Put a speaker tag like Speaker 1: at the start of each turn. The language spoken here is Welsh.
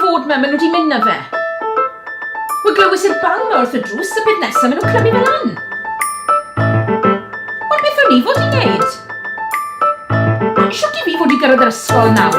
Speaker 1: fod 'ma, maen nhw 'di mynd â fe. Wel, glywes i'r bang 'ma wrth y drws, y peth nesa, maen nhw'n clymu fe lan. Wel, beth o'n i fod i wneud? Wel, shwt i fi fod i gyrraedd yr ysgol nawr?